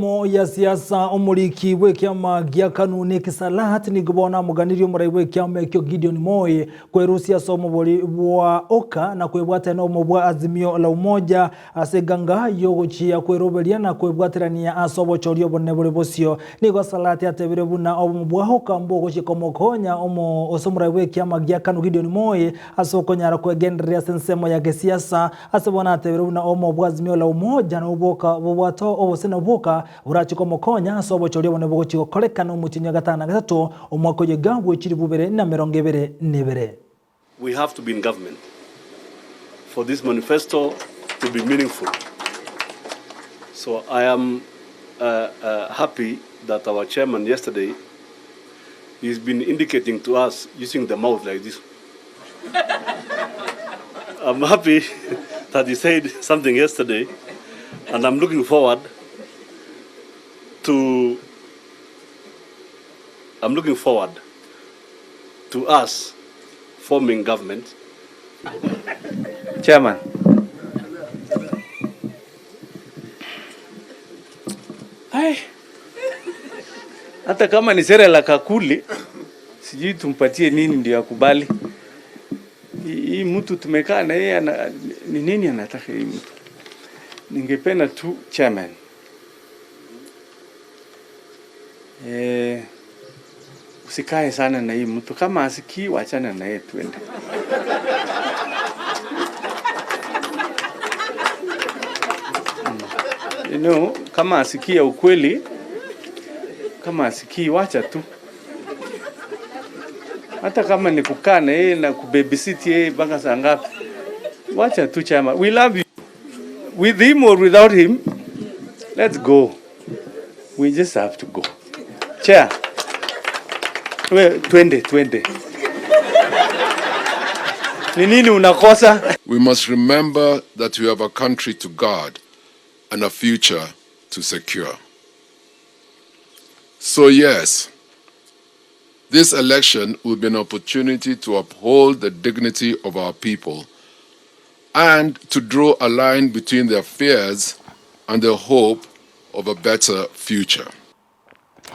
Ensemo ya siasa omoriki bw'ekiama gia Kanu Nick Salat nigo bono amoganirie omorai bw'ekiama ekio Gideon Moi kwerusia ase omobori bwa Oka na kwebwatania nobomo bwa Azimio la Umoja ase eganga y'ogochia kweroberia na kwebwaterania ase obochori obonene bore bosio. Nigo Salat atebire buna obomo bwa Oka mbogochia komokonya omo ase omorai bw'ekiama gia Kanu Gideon Moi ase okonyara kwegendereria ase ensemo ya gesiasa Ase bono atebire buna obomo bwa Azimio la Umoja nabwo bwoka bobwate obosene bwoka borache komokonya ase obochori obonene bogochia gokorekana omotienyi o gatano na gatato omwaka oyo iga bwe chilifu bibere na emerongo ebere na ebere. We have to be in government for this manifesto to be meaningful. So I am happy that our chairman yesterday he's been indicating to us using the mouth like this. I'm happy that he said something yesterday and I'm looking forward to I'm looking forward to us forming government. Chairman. Ai. Hata kama ni sera la kakuli sijui tumpatie nini ndio akubali. Hii mtu tumekaa na yeye ni nini anataka hii mtu? Ningependa tu chairman. Eh, usikae sana na hii mtu, kama asikii wachana na yeye tuende. You know, kama asikia ukweli, kama asikii wacha tu, hata kama ni kukaa na yeye na kubabysit yeye mpaka saa ngapi, wacha tu chama. We love you with him or without him, let's go. We just have to go. Chair, we twende twende. Ni nini unakosa? We must remember that we have a country to guard and a future to secure. So yes, this election will be an opportunity to uphold the dignity of our people and to draw a line between their fears and the hope of a better future.